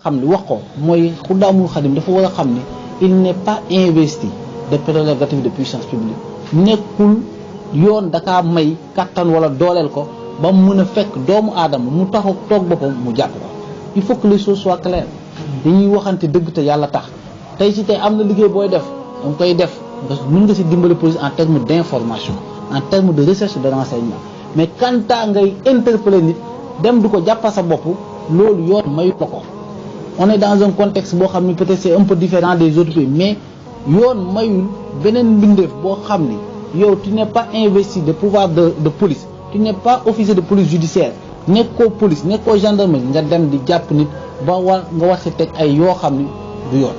xam ni wax ko mooy Xudaamul Xadim dafa war a xam ni il n'est pas investi de prérogatives de puissance publique nekkul yoon dakaa may kattan wala dooleel ko ba mu mën a fekk doomu aadama mu taxaw toog boppam mu jàpp ko. Il faut que les choses soient claires dañuy waxante dëgg te yàlla tax tey ci tey am na liggéey booy def danga koy def parce que mën nga si dimbali police en termes d'information en termes de recherche de renseignement mais quant à ngay interpeller nit dem du ko jàppa sa bopp loolu yoon mayu la ko. On est dans un contexte boo xam ni peut-être c'est un peu différent des autres pays mais yoon mayul beneen mbindeef boo xam ni yow tu n'es pas investi de pouvoir de police tu n'es pas officier de police judiciaire nekkoo police nekkoo gendarmerie nga dem di jàpp nit ba war nga war si teg ay yoo xam ni du yoon.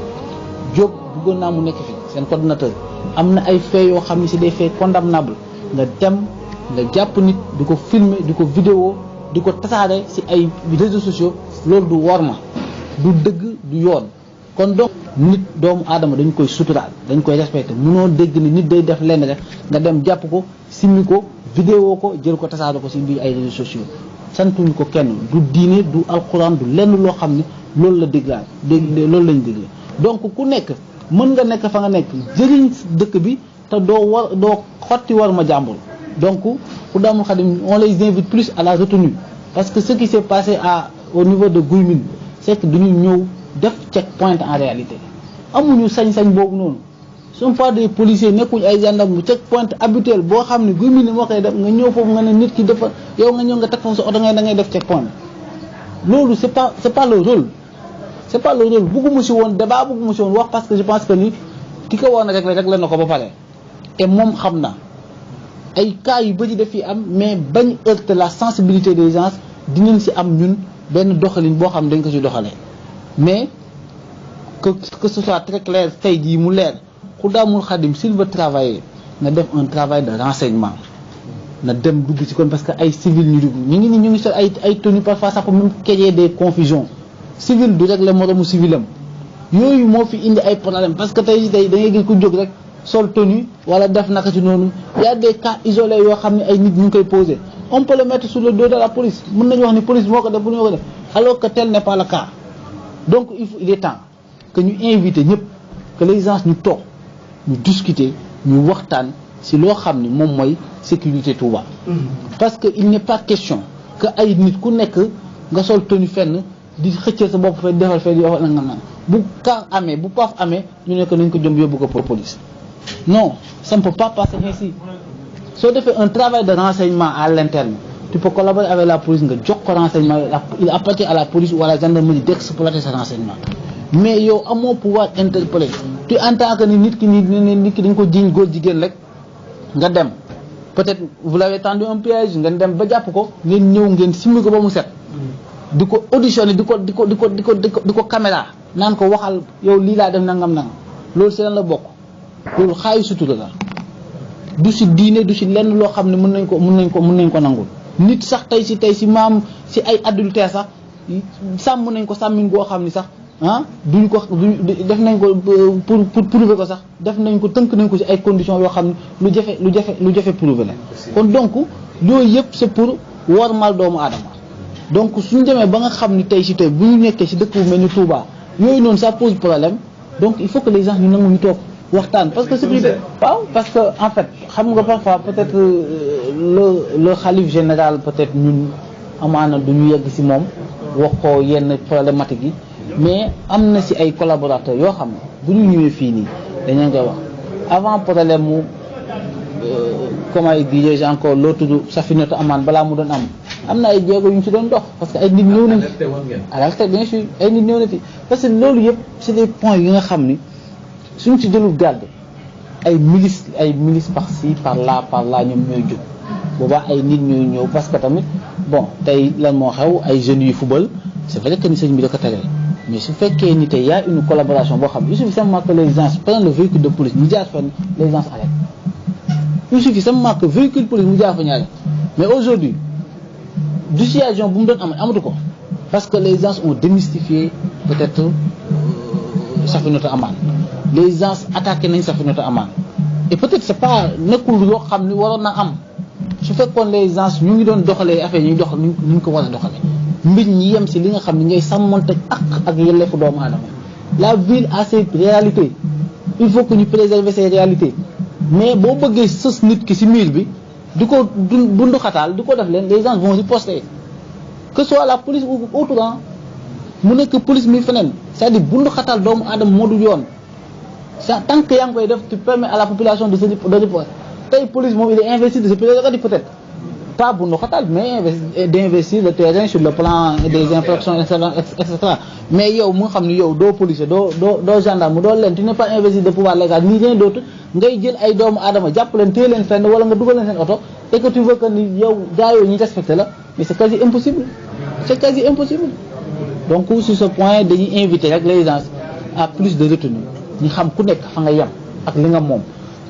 Diop bëggoon naa mu nekk fi seen coordonnateur am na ay faits yoo xam ni c'est des faits condamnables nga dem nga jàpp nit di ko filmer di ko vidéo di ko tasaare si ay réseaux sociaux loolu du worma du dëgg du yoon. Kon donc nit doomu aadama dañ koy suturaal dañ koy respecté mënoo dégg ni nit day def lenn rek nga dem jàpp ko simmi ko vidéo ko jël ko tasaare ko si biir ay réseaux sociaux santuñu ko kenn du diine du alxuraan du lenn loo xam ne loolu la diglaat loolu lañ digle. Donc ku nekk mën nga nekk fa nga nekk jëriñ dëkk bi te doo xotti war ma jàmbur. Donc Xudaamul Xadim on les invite plus à la retenue parce que ce qui s'est passé au niveau de Guy Mbind c'est que duñu ñëw def checkpoint en réalité amuñu sañ-sañ boobu noonu ce sont pas des policiers nekkuñ ay gendarme bu checkpoint habituel boo xam ne Guy Mbind moo koy def nga ñëw foofu nga ne nit ki dafa yow nga ñëw nga teg foofu sa oto da ngay def checkpoint loolu c'est pas le rôle c'est pas le rôle. Bëgguma si woon débat bëgguma si woon wax parce que je pense que ni ki ko woon rek na ko ba pare te moom xam na ay cas yu bëri daf fi am mais bañ heurter la sensibilité des gens dinañ si am ñun benn doxalin boo xam dañ ko si doxalee mais que ce soit très clair tey jii mu leer Xudaamul Xadim s'il veut travailler na def un travail de renseignement na dem dugg ci kon parce que ay civil ñu dugg ñu ngi sol ay tenues parfois ça peut même créer des confusions civil du régler moromu civilam yooyu moo fi indi ay problème parce que tey da ngay gis ku jóg rek sol tenue wala def naka ci noonu y a des cas isolés yoo xam ne ay nit ñu ngi koy poser on peut le mettre sur le dos de la police mën nañu wax ni police moo ko def bu ñu ko def alors que tel n'est pas le cas. Donc il est temps que ñu inviter ñëpp que les gens ñu toog ñu discuter ñu waxtaan ci loo xam ni moom mooy sécurité Touba. Parce que il n'est pas question que ay nit ku nekk nga sol tenue fenn di xëccee sa bopp fee defal fee di wax na bu car amee bu paf amee ñu nekk nañ ko jëm yóbbu ko pour police. Non, ça ne peut pas passer ainsi. Soo defee un travail de renseignement à l'interne tu peux collaborer avec la police nga jox ko renseignement il appartient à la police ou à la gendarmerie d'exploiter ce renseignement mais yow amoo pouvoir interpeller tu entends que ni nit ki dañ ko jiiñ góor jigéen rek nga dem peut-être vous l'avez tendu un piège ngeen dem ba jàpp ko ngeen ñëw ngeen simmi ko ba mu set di ko auditionner di ko caméra naan ko waxal yow lii laa def nangam loolu si lan la bokk loolu xaayu sutura la du si diine du si lenn loo xam ne mën nañ ko nangul nit sax tey si maam si ay adultère sax sàmm nañ ko sàmmin goo xam ni sax duñ def nañ ko pour prouver ko sax def nañ ko tënk nañ ko si ay conditions yoo xam ne lu jafe prouver la kon donc yooyu yëpp c'est pour wormal doomu aadama donc suñu demee ba nga xam ni tey bu ñu nekkee si dëkk bu mel ni Touba yooyu noonu ça pose problème donc il faut que les gens ñu nangu ñu toog waxtaan parce que sécurité waaw parce que en fait xam nga parfois peut-être le khalife général peut-être ñun amaana du ñu yegg ci moom wax ko yenn problématique yi mais am na ci ay collaborateurs yoo xam ne bu ñu ñëwee fii nii dañu koy wax avant problème mu comment dirais-je encore loo tudd Safinatoul Aman balaa mu doon am na ay jéego yu ñu ci doon dox parce que ay nit ñëw nañ alerté bien sûr ay nit ñëw na fi parce que loolu yëpp c'est des points yi nga xam ni suñ ci jëlul garde ay milices par-ci par-là ñoom ñooy jóg boobaa ay nit ñooy ñëw parce que tamit bon tey lan moo xew ay jeunes yu football c'est vrai que ni sëñ bi da ko tere mais su fekkee ni tey y a une collaboration boo xam il suffit simplement que les gens prennent le véhicule de police ñu jaar fenn les gens arrêtent il suffit simplement que véhicule police mu jaar fa ñu arrêté mais aujourd'hui dissuasion bu mu doon amatu ko parce que les gens ont démystifié peut-être Safinatoul Aman les gens attaqué nañ Safinatoul Aman et peut-être c'est pas nekkul yoo xam ni waroon na am su fekkoon les gens ñu ngi doon doxalee affaire ñu dox ñu ko war a doxalee mbir ñi yem si li nga xam ne ngay sàmmonte ak yelleefu doomu aadama. La ville a ses réalités il faut que ñu préserver ces réalités mais boo bëggee sës nit ki si mur bi di ko bundu xataal di ko def leen les gens vont riposter que ce soit la police ou autre mu nekk police mi feneen c'est-à-dire bundu xataal doomu aadama moo du yoon tant que yaa ngi koy def tu permets à la population de riposter tey police moom il est investi de ce prérogative peut-être pas bundu xataal mais d'investir le terrain sur le plan des infractions etc. mais yow mu nga xam ne yow doo policier doo gendarme doo leen tu n'es pas investi de pouvoir légal ni rien d'autre ngay jël ay doomu aadama jàpp leen téye leen fenn wala nga dugal leen seen oto et que tu veux que ni yow gars yooyu ñu respecté la mais c'est quasi impossible donc sur ce point dañuy inviter rek les gens à plus de retenue ñu xam ku nekk fa nga yem ak li nga moom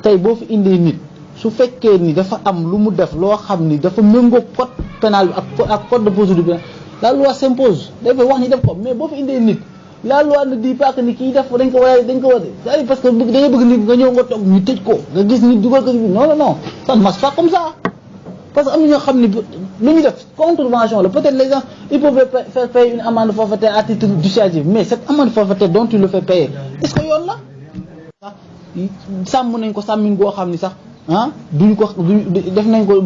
tey boo fi indee nit su fekkee ni dafa am lu mu def loo xam ni dafa méngoo code pénal bi ak code de procédure pénale la loi s'impose dafay wax ñi def ko mais boo fi indee nit la loi ne dit pas que ni kii def dañ ko war c'est-à-dire parce que da ngay bëgg nit nga ñëw nga toog ñu tëj ko nga gis nit dugal ko ci biir non ça ne marche pas comme ça parce que am na ñoo xam ni lu ñu def contravention la peut-être les gens ils peuvent faire payer une amende forfaitaire à titre dissuasif mais cette amende forfaitaire dont tu le fais payer est-ce que yoon la sàmm nañ ko sàmmin goo xam ni sax duñ ko def nañ ko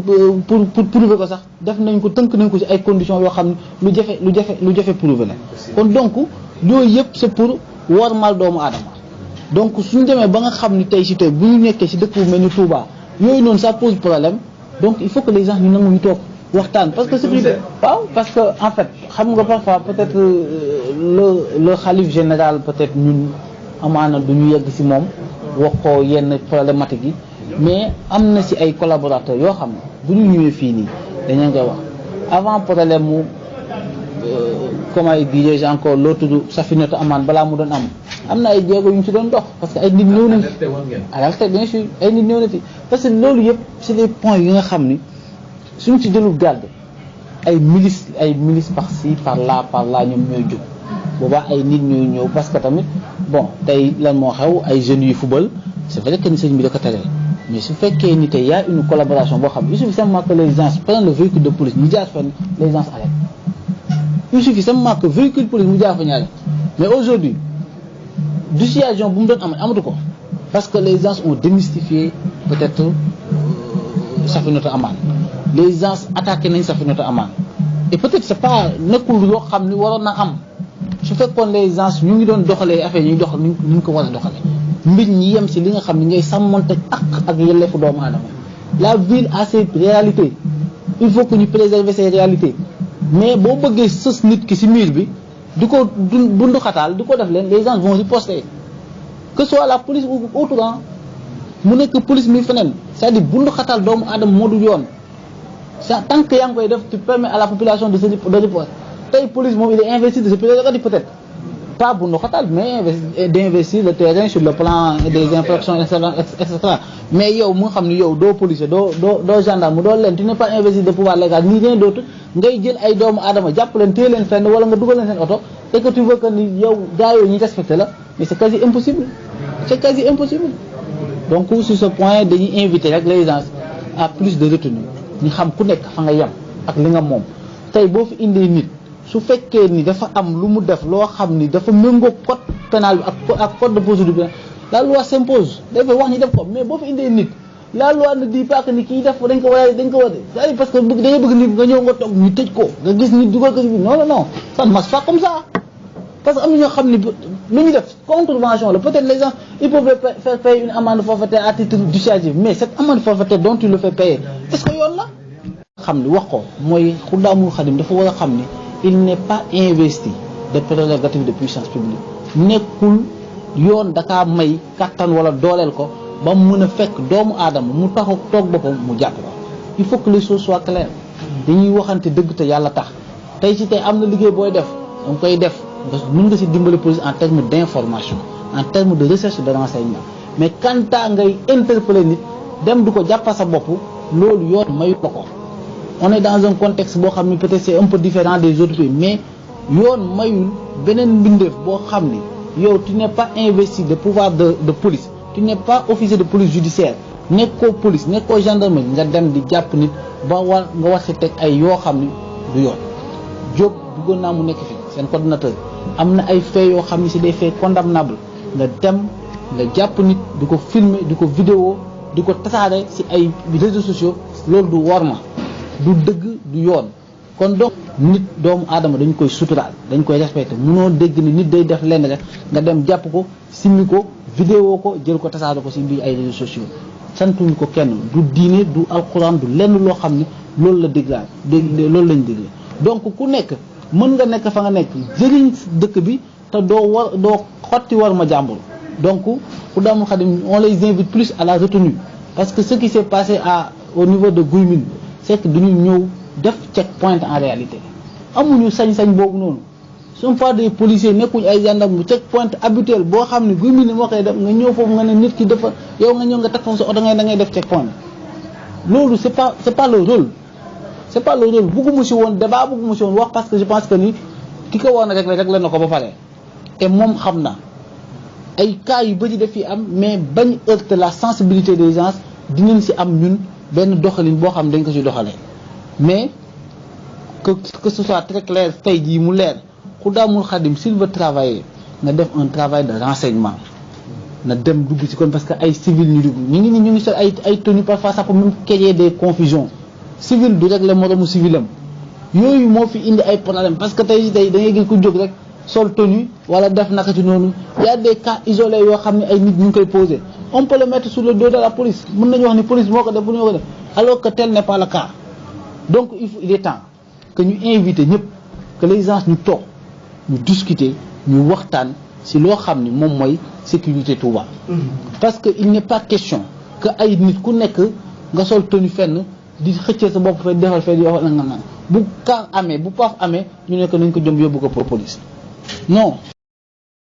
pour prouver ko sax def nañ ko tënk nañ ko ci ay conditions yoo xam ne lu jafe prouver la kon donc yooyu yëpp c'est pour wormal doomu aadama donc suñu demee ba nga xam ni tey ci tey bu ñu nekkee ci dëkk bu mel ni Touba yooyu noonu ça pose problème donc il faut que les gens ñu nangu ñu toog waxtaan parce que c'est waaw parce que en fait xam nga parfois peut-être le khalife général peut-être ñun amaana du ñu yegg ci moom wax ko yenn problématique yi mais am na ci ay collaborateurs yoo xam ne bu ñu ñëwee fii nii dañu koy wax avant problème mu comment dirais-je encore l'autre Safinatoul Aman balaa mu doon am na ay jéego yu ñu ci doon dox parce que ay nit ñëw nañ fi alerté bien sûr ay nit ñëw na fi parce que loolu yëpp c'est des points yi nga xam ni suñ ci jëlu garde ay milices par-ci par-là ñoom ñooy jóg boobaa ay nit ñooy ñëw parce que tamit bon tey lan moo xew ay jeunes yu football c'est vrai que ni sëñ bi da ko tere mais su fekkee ni tey y a une collaboration boo xam ne il suffit simplement que les gens prennent le véhicule de police ñu jaar fenn les gens arrêtent il suffit simplement que véhicule police mu jaar fa ñaare mais aujourd'hui dissuasion bu mu doon amatu ko parce que les gens ont démystifié peut-être Safinatoul Aman les gens attaqué nañ Safinatoul Aman et peut-être c'est pas nekkul yoo xam ni waroon na am su fekkoon les gens ñu ngi doon doxalee affaire yi ñuy doxal ni ñu ko war a doxalee mbir ñi yem si li nga xam ne ngay sàmmonte ak yelleefu doomu aadama. La ville a ses réalités il faut que ñu préserver ces réalités mais boo bëggee sës nit ki si mur bi di ko bundu xataal di ko def leen les gens vont riposter que ce soit la police ou autre mu nekk police mi feneen c'est-à-dire bundu xataal doomu aadama moo du yoon tant que yaa ngi koy def tu permets à la population de riposter tey police moom il est investi de ce prérogative peut-être pas bundu xataal mais d'investir le terrain sur le plan des infractions etc. mais yow mu nga xam ne yow doo policier doo gendarme doo leen tu n'es pas investi de pouvoir légal ni rien d'autre ngay jël ay doomu aadama jàpp leen téye leen fenn wala nga dugal leen seen oto et que tu veux que ni yow gars yooyu ñu respecté la mais c'est quasi impossible donc sur ce point dañuy inviter rek les gens à plus de retenue ñu xam ku nekk fa nga yem ak li nga moom tey boo fi indee nit su fekkee ni dafa am lu mu def loo xam ni dafa méngoo code pénal bi ak code de procédure pénale la loi s'impose dafay wax ñi def ko mais boo fi indee nit la loi ne dit pas que ni kii def dañ ko war c'est-à-dire parce que da ngay bëgg nit nga ñëw nga toog ñu tëj ko nga gis nit dugal ko ci biir non ça ne marche pas comme ça parce que am na ñoo xam ni lu ñu def contravention la peut-être les gens ils peuvent faire payer une amende forfaitaire à titre dissuasif mais cette amende forfaitaire dont tu le fais payer est-ce que yoon la xam ni wax ko mooy Xuddaamul Xadim dafa war a xam ni il n'est pas investi de prérogatives de puissance publique nekkul yoon dakaa may kattan wala dooleel ko ba mu mën a fekk doomu aadama mu taxaw toog boppam mu jàpp ko il faut que les choses soient claires dañuy waxante dëgg te yàlla tax tey ci tey am na liggéey booy def danga koy def mën nga ci dimbali police en termes d'information en termes de recherche de renseignement mais quant à ngay interpeller nit dem du ko jàppa sa bopp loolu yoon mayu la ko on est dans un contexte boo xam ni peut-être c'est un peu différent des autres pays mais yoon mayul beneen mbindeef boo xam ni yow tu n'es pas investi de pouvoir de police tu n'es pas officier de police judiciaire nekkoo police nekkoo gendarmerie nga dem di jàpp nit ba nga war si teg ay yoo xam ni du yoon jóg bëggoon naa mu nekk fi seen coordonnateur am na ay faits yoo xam ne c'est des faits condamnables nga dem nga jàpp nit di ko filmer di ko vidéo di ko tasaare ci ay réseaux sociaux loolu du worma du dëgg du yoon. kon donc nit doomu aadama dañ koy suturaal dañ koy respecté mënoo dégg ni nit day def lenn rek nga dem jàpp ko simmi ko vidéo ko jël ko tasaare ko ci biir ay réseaux sociaux santuñu ko kenn du diine du alxuraan du lenn loo xam ne loolu la déglaat loolu lañ dégle donc ku nekk mën nga nekk fa nga nekk jëriñ dëkk bi te doo xotti war ma jàmbur donc Xudaamul Xadim on les invite plus à la retenue parce que ce qui s'est passé au niveau de Guy Mbind c'est que duñu ñëw def checkpoint en réalité amuñu sañ-sañ boobu noonu sont pas des policiers nekkuñ ay gendarme checkpoint habituel boo xam ne Guy Mbind moo koy def nga ñëw foofu nga ne nit ki dafa yow nga ñëw nga teg foofu sa oto da ngay def checkpoint loolu c'est pas le rôle c'est pas le rôle bëgguma si woon débat bëgguma si woon wax parce que je pense que ni ki ko war na rek na ko ba pare et moom xam na ay cas yu bëri daf fi am mais bañ heurter la sensibilité des gens dinañ si am ñun benn doxalin boo xam dañ ko si doxalee mais que ce soit très clair tey jii mu leer Xudaamul Xadim s'il veut travailler na def un travail de renseignement na dem dugg ci kon parce que ay civil ñu dugg ñu ngi sol ay tenue parfois ça peut même créer des confusions civil du régler moromu civilam yooyu moo fi indi ay problème parce que tey da ngay gis ku jóg rek sol tenue wala def naka ci noonu y a des cas isolés yoo xam ne ay nit ñu ngi koy poser on peut le mettre sur le dos de la police mën nañu wax ni police moo ko def bu ñu ko def alors que tel n'est pas le cas donc il est temps que ñu inviter ñëpp que les gens ñu toog ñu discuter ñu waxtaan ci loo xam ni moom mooy sécurité Touba. parce que il n'est pas question que ay nit ku nekk nga sol tenue fenn di xëccee sa bopp fee defal fee yoo xam ne bu car amee bu paaf amee ñu nekk nañ ko jëm yóbbu ko pour police non.